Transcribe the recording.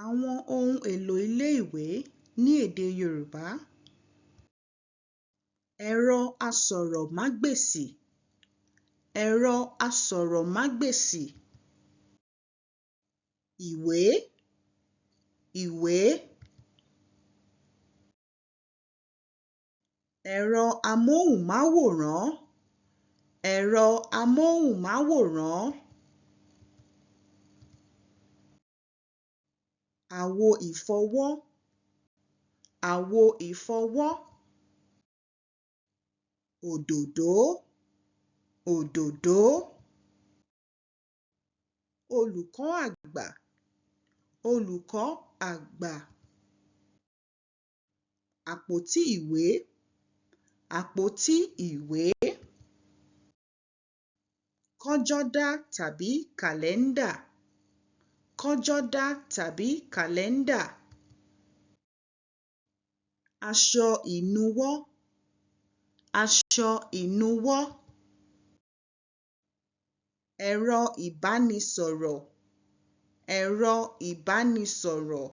Àwọn ohun èlò ilé ìwé ní èdè Yorùbá. Ẹ̀rọ asọ̀rọ̀mágbèsì, ẹ̀rọ asọ̀rọ̀mágbèsì. Ìwé, ìwé. Ẹ̀rọ amóhùnmáwòrán, ẹ̀rọ amóhùnmáwòrán. Àwo ìfọwọ́, àwo ìfọwọ́. Òdòdó, òdòdó. Olùkọ́ àgbà, olùkọ́ àgbà. Àpótí ìwé, àpótí ìwé. Kọ́jọ́dá tàbí kàlẹ́ńdà, kọ́jọ́dá tàbí kàlẹ́ńdà. Aṣọ ìnuwọ́, aṣọ ìnuwọ́. Ẹ̀rọ ìbánisọ̀rọ̀, ẹ̀rọ ìbánisọ̀rọ̀.